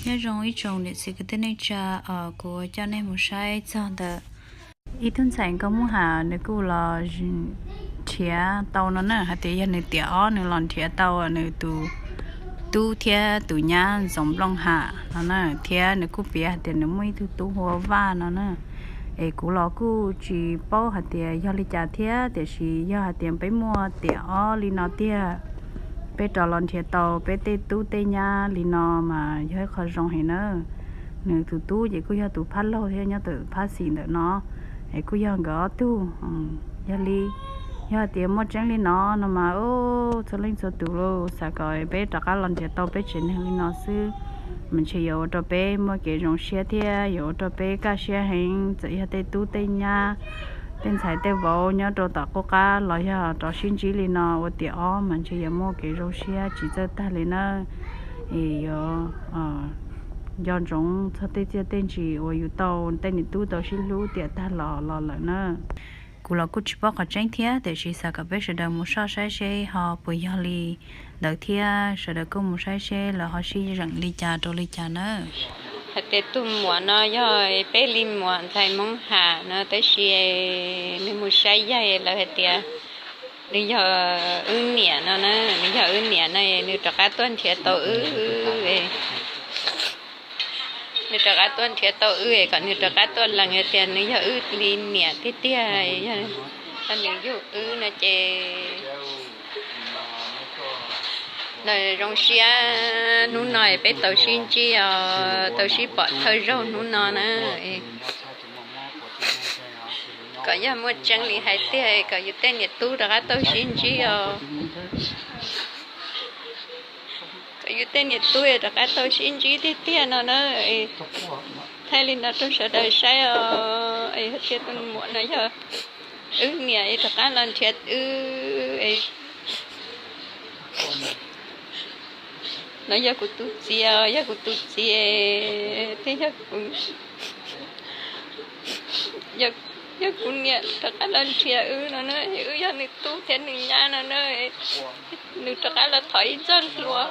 Nyob zoo ib tsoom niam txiv kwv tij neej tsa, kuv coj nej mus saib txog ntawm ib tug ntxhais nkauj Hmoob Ham, nws kuj los nrhiav tau no na, hais tias yog nws tiam ob nws los nrhiav tau nws tus tub thiab tus nyab Ntxoov Nplooj Ham no na, thiab nws kuj piav hais tias nws muaj ib tug tub hu ua Vaj no na. Es kuv los kuj tsis paub hais tias yog li cas thiab, tiam sis yog hais tias peb muaj tiam ob li no tiag, peb rov los nrhiav tau peb tej tub tej nyab li no mas yog ib qho zoo heev na. Nws tus tub ces kuj yog tus phab laug thiab nyob tus phab xis ntawm no, es kuj yog nkawd ob tug. Yog li, yog hais tias muaj tseeb li no no mas txhua leej txhua tus los xav kom peb rov qab los nrhiav tau peb tsev neeg li no xwb, mas ntshe yuav ua rau peb muaj kev zoo siab thiab yuav ua rau peb kaj siab heev. Txawm yog tej tub tej nyab, tej ntxhais tej vauv nyob rau tom qub qab los yog rov sib ntsib li no ua tiam ob mas ntshe yuav muaj kev zoo siab tsis txawj tag li na. Es yuav nco ntsoov txog tej txiaj tej ntsim uas yus tau tej niam tub tau sib hlub tiam tag los los lawm na. Kuv los kuj tsis paub qhov tseeb thiab, tiam sis xav kom peb sawv daws mus soj saib seb ho puas yog li ntawd thiab, sawv daws kuj mus saib seb lawv ho sib zeem li cas rau li cas na. Hais tias tus muam no yog peb li muam ntxhais Hmoob Ham no, tab sis nws mus saib yaig lawv hais tias nws yog wb niam no na, nws yog wb niam no, nws rov qab tuaj nrhiav tau wb. Nws rov qab tuaj nrhiav tau wb, kom nws rov qab tuaj lees hais tias nws yog wb li niam tiag tiag, yog nws yug wb no ces nws zoo siab hnub no peb tau sib ntsib os, tau sib pom thawj zaug hnub no na. Kom yog muaj tseeb li hais tiag, kom yus tej niam tub rov qab tau sib ntsib os. Kom yus tej niam tub rov qab tau sib ntsib tiag tiag no na. Thaij li no rau sawv daws saib os, es hais tias tus muam no yog wb niam es rov qab los nrhiav wb. No yog kuv tus txiv, yog kuv tus txiv thiab yog kuv, yog kuv niam rov qab los nrhiav wb no na, wb yog nws tub thiab nws nyab no na. Nws rov qab los thov ib txoj hlua,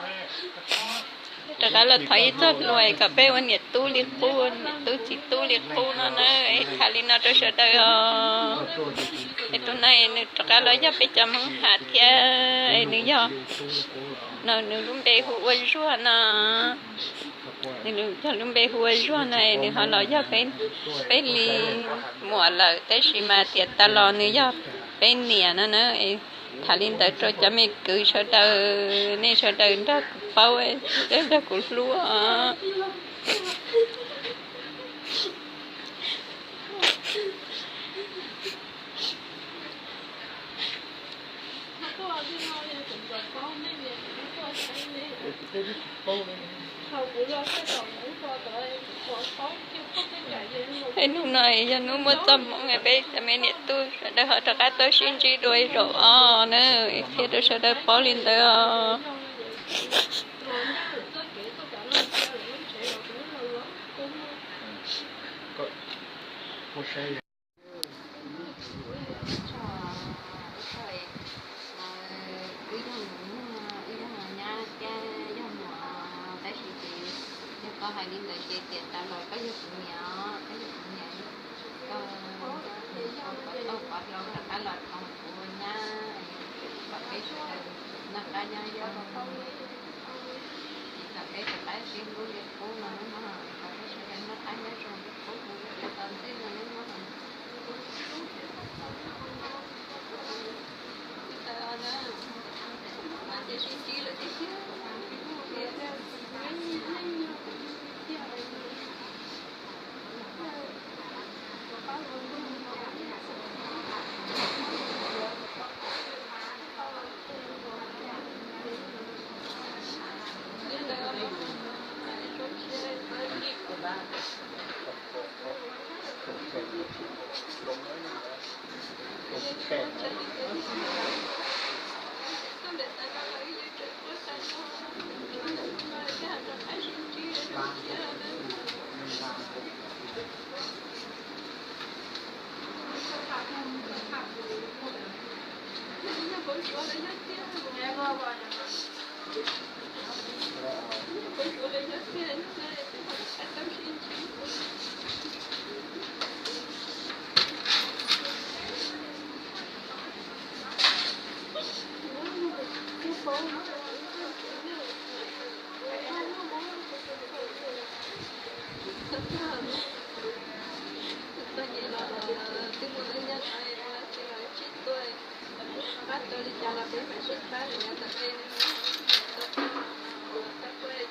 rov qab los thov ib txoj hlua kom peb ua niam tub li qub, niam tub txiv tub li qub no na. Es tham li no rau sawv daws os. Es tus no nws rov qab los yog peb cov Hmoob Ham thiab, es nws yog, no nws lub npe hu ua Zuag no. Nws yog lub npe hu ua Zuag no, nws ho los yog peb li muam lawm, tab sis mas tiam tas los nws yog peb niam no na. Tham li ntawd rau cov me kwv sawv daws, nej sawv daws nrog kuv paub, nrog kuv hlub. Es hnub no yog hnub muaj txoj hmoov, peb cov me niam tub sawv daws ho rov qab tau sib ntsib dua zaum ob na, qhia rau sawv daws paub li ntawd os. Wb yog nyab thiab yog muam, tab sis ces yog koj hais li ntawd ces tiam tas los koj yog kuv niam, koj yog kuv niam, koj, koj pov hloov rov qab los tos kuv ua nyab, kom peb sawv daws noj qab nyob zoo, kom peb rov qab sib hlub li qub no nawb mog, kom peb sawv daws noj qab nyob zoo li qub no tos ntej no nawb mog. Txog nyem los twb muaj lub nyob no ua tsis los tsis tuaj, pab tau li cas los peb mam sib pab li no tam peb tau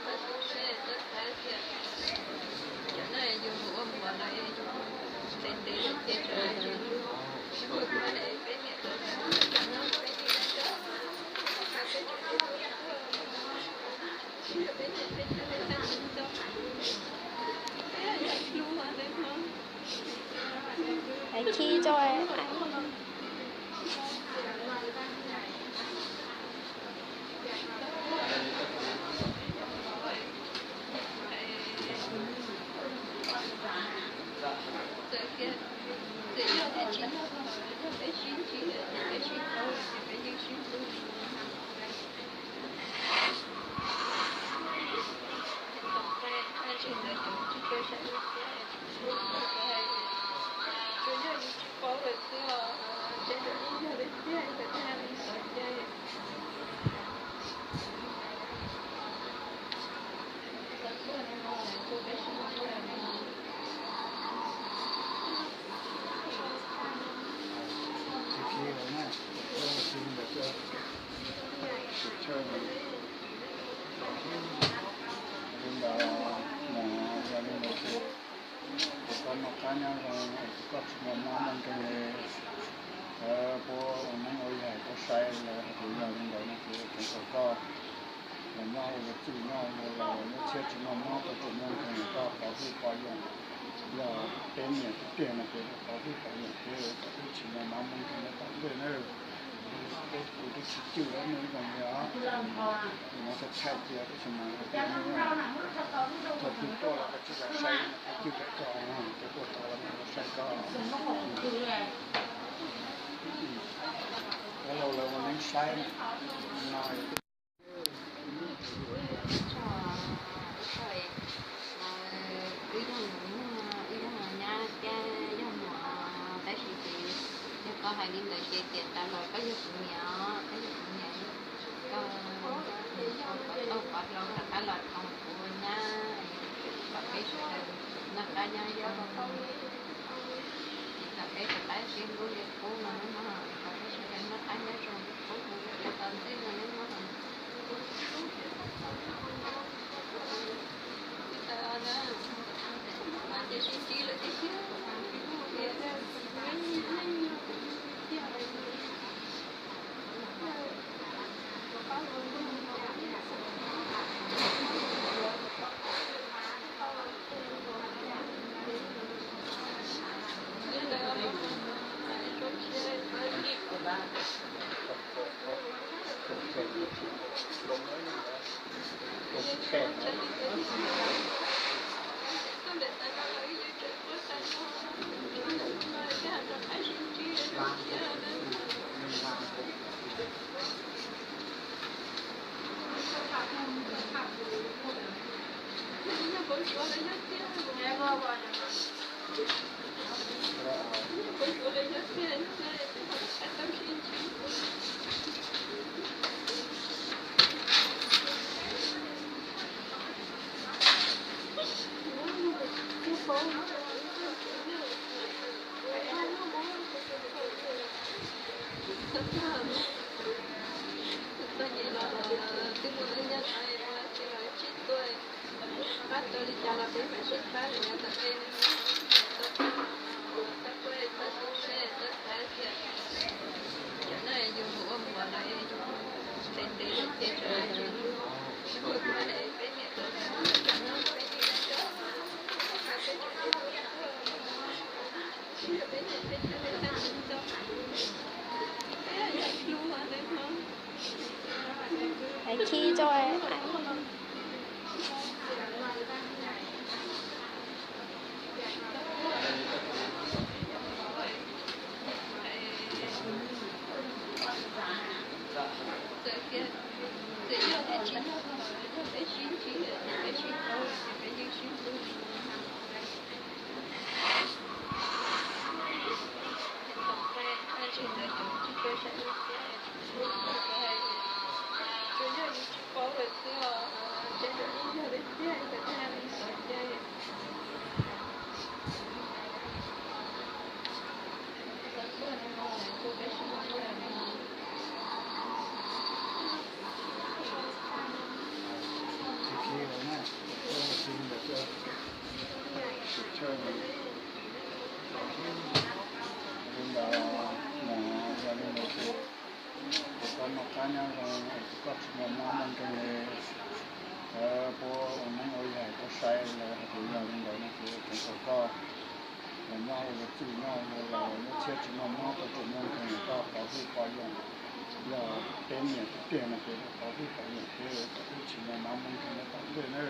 pab tau xyuas seb tau xav tias cov no yus mus ua muam los yus ntev ntev ces tsam peb niam tau peb Khi cho Li ntawd, mus yog li ntawd ces kuv koj noj qab nyob zoo, kuv koj tsis muaj mob muaj nkeeg li. Lawv puab ua neeb ua yaig puab saib lawv hais tias yog li ntawd no ces tseev kom koj los nyob ua yuav txwj nyob ua luag los nyob tshiab tsis muaj mob koj tsis muaj nkeeg, koj pov hwj pov yawm. Yog peb niam peb txiv no ces pov hwj pov yawm thiab kom wb tsis muaj mob muaj nkeeg nyob tom ntej na. Peb kuv twb tsis cwj lawv ib koom li os. Mus txhais txhais cia tab sis mas thaum twg tuaj los koj tsis zam saib, cwj rau koj, koj tuaj tod los koj saib koj. Dab laug lawv ua neeb saib no. Wb yog mus muag, wb yog nyab thiab yog muam, tab sis ces yog koj hais li ntawd ces tiam tas los koj yog kuv niam, koj yog kuv niam, koj, koj tau pov hwm rov qab los tos kuv ua nyab, kom peb sawv daws noj qab nyob zoo, kom peb rov qab sib hlub li qub no nawb mog, kom peb sawv daws noj qab nyob zoo li qub no, peb tos ntej no nawb mog. Txog nyem los twb muaj lub nyob no ua tsis los tsis tuaj, pab tau li cas los peb mam sib pab li no tam peb tau pab tau xyuas seb tau xav tias cov no yus mus ua muam los yus ntev ntev ces tsam peb niam tau peb Khi cho Li ntawd, yog li ntawd ces, ces koj noj qab nyob zoo, es koj tsis muaj mob muaj nkeeg li. Lawv puab ua neeb ua yaig puab saib lawv hais tias yog li ntawd no ces tseev kom koj los nyob ua luag txwj nyob ua luag laus, nyob tshiab tsis muaj mob, koj tsis muaj nkeeg, koj pov hwj pov yawm. Yog peb nyiam tiag tiag no ces pov hwj pov yawm thiab kom wb tsis muaj mob muaj nkeeg nyob tom ntej na.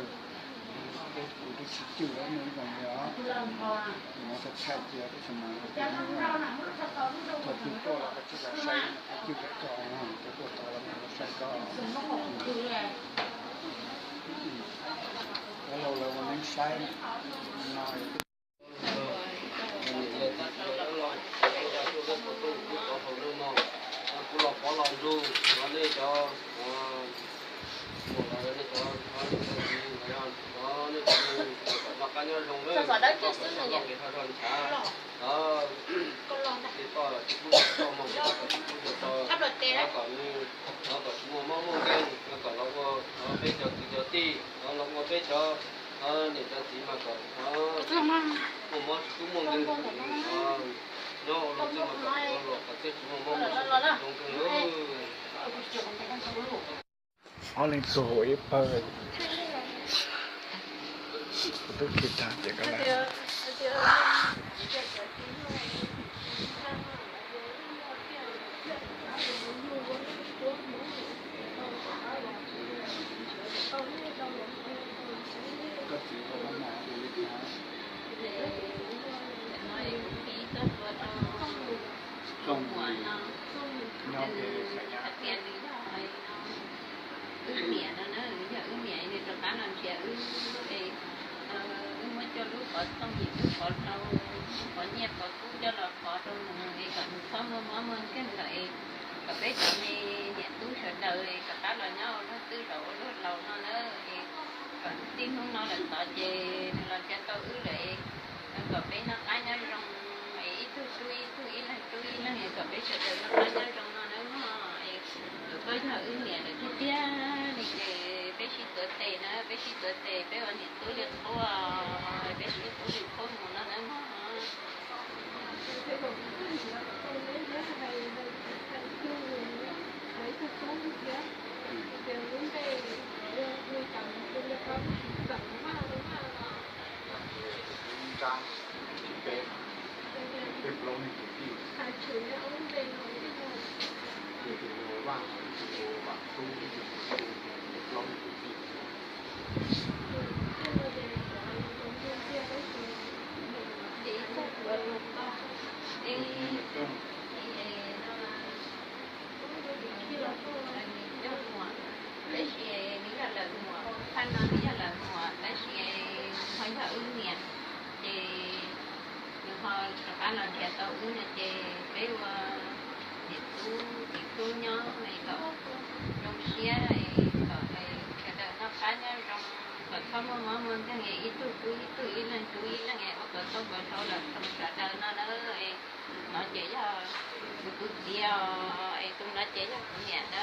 Peb kuj twb tsis cwj lawm, nej zoo li os. Mus thaij thaij cia tab sis mas thaum twg tuaj los koj tsis los saib, cwj peb koj, koj tuaj tod los koj los saib koj. Cov laus lawv ua neeb saib no. Kuv los pov los nrug nej cov, nej cov, nej cov, nej cov, nej cov, kom noj qab nyob zoo, kom noj qab nyob zoo nchav, kom tsis pub tsis tau, kom tsis pub tsis tau, kom nws, kom tsis muaj mob muaj nkeeg, kom los ua peb cov kwv cov tij, los ua peb cov niam cov txiv mas kom muaj mob tsis pub muaj nkeeg, nyob ua luag txwj mas kom ua luag qhov txwj tsis muaj mob muaj nkeeg zoo kawg li. Ob leeg txuag huv ib pawg. Kuv twb khi tag ces koj lawm. Koj txiv ua mov li cas? Txooj nyob pem Xais Nyab. Wb niam no na, yog wb niam nws rov qab los nrhiav wb, wb muab coj lub qhov txooj yim lub qhov rau, lub qhov nyiaj qhov kub coj los qhov rau nws es kom nws txhob muaj mob muaj nkeeg lawm es kom peb cov me niam tub sawv daws es rov qab los nyob ua luag txwj zaum ua luag laus no na es kom txij hnub no lawm tod ces nws los nrhiav tau wb lawm es kom peb noj qab nyob zoo es ib tug rub ib tug, ib leeg rub ib leeg es kom peb sawv daws noj qab nyob zoo no na mog. Es thaum koj yog wb niam lawm tiag tiag li ces peb sib tuav tes na, peb sib tuav tes peb ua niam tub li qub, peb sib tub li qub mus no na mog. Ntsa, peb plaub leeg kwv tij, tus tus ua Vaj, tus tus ua Vam Tub, tus tus ua Tub, peb plaub leeg kwv tij. Tab sis nws yog muam, tab sis nws yog lawv muam, phaj no nws yog lawv muam, tab sis ho yog wb niam, ces nws ho rov qab los nrhiav tau wb no ces peb ua niam tub txiv tub nyob es kom zoo siab es kom sawv daws noj qab nyob zoo, kom txhob muaj mob muaj nkeeg es ib tug rub ib tug, ib leeg rub ib leeg es ua kom tau kom zoo lawm rau sawv daws no na. Es no ces yog kuv tus txiv os, es tus no ces yog kuv niam na.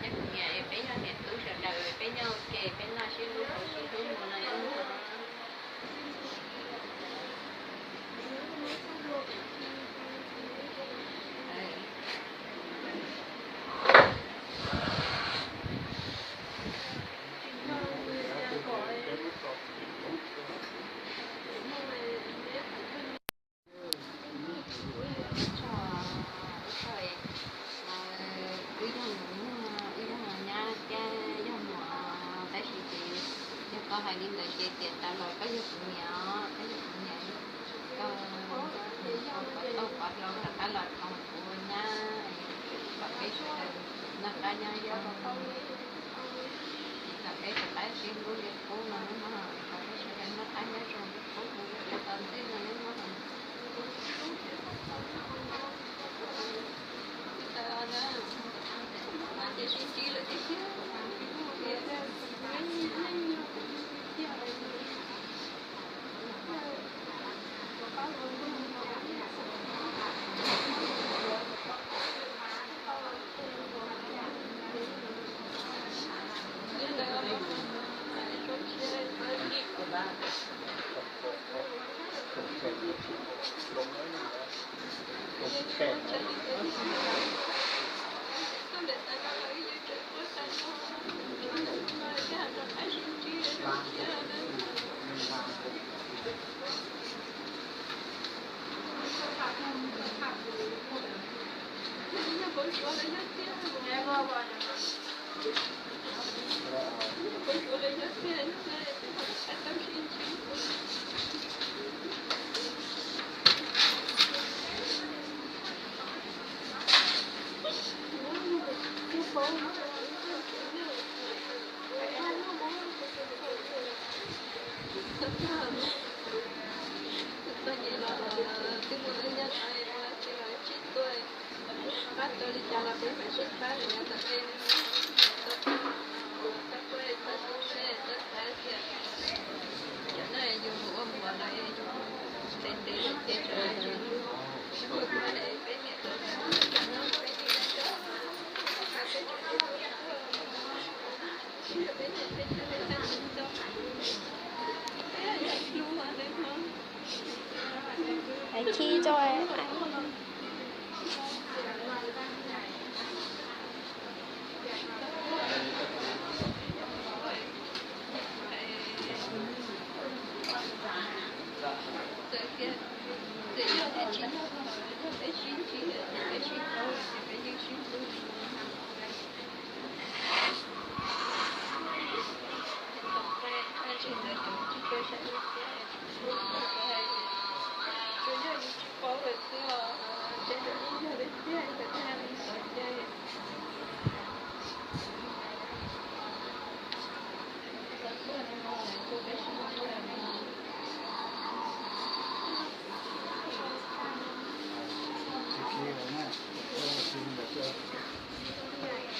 Yog kuv niam es peb yog niam tub sawv daws peb nyob ua ke, peb noj sib hlub haus sib hlub mus no na. Wb yog nyab thiab yog muam, tab sis ces yog koj hais li ntawd ces tiam tas los koj yog kuv niam, koj yog kuv niam, koj tau pov hlau rov qab los thov kuv ua nyab, kom peb sawv daws noj qab nyob zoo, kom peb rov qab sib hlub li qub no, kom peb sawv daws noj qab nyob zoo li qub mus rau tom ntej no. Hais khi rau.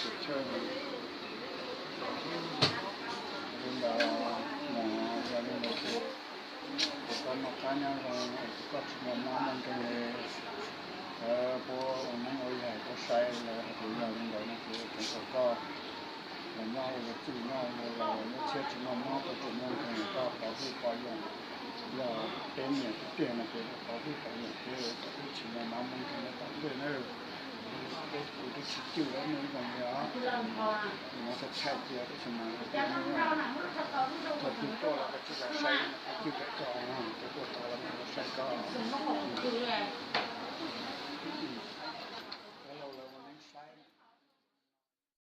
Tus chaw li ntawd, yog li ntawd ces kuv koj noj qab nyob zoo, kuv koj tsis muaj mob muaj nkeeg li. Lawv puab ua neeb ua yaig puab saib lawv hais tias yog li ntawd no ces tseev kom koj los nyob ua luag txij nyob ua luag laus, nyob tshiab tsis muaj mob tsis muaj nkeeg, koj pov hwj pov yoos. Yog peb nyiam tiag tiag no ces pov hwj pov yoos thiab kom wb tsis muaj mob muaj nkeeg nyob tom ntej nawb. Peb kuv twb tsis cwj lawv mej ib zaug li os. Nov txhais txhais cia tab sis mas thaum twg tuaj los koj tsis los saib, cwj rau koj, cov tuaj tod los koj los saib koj.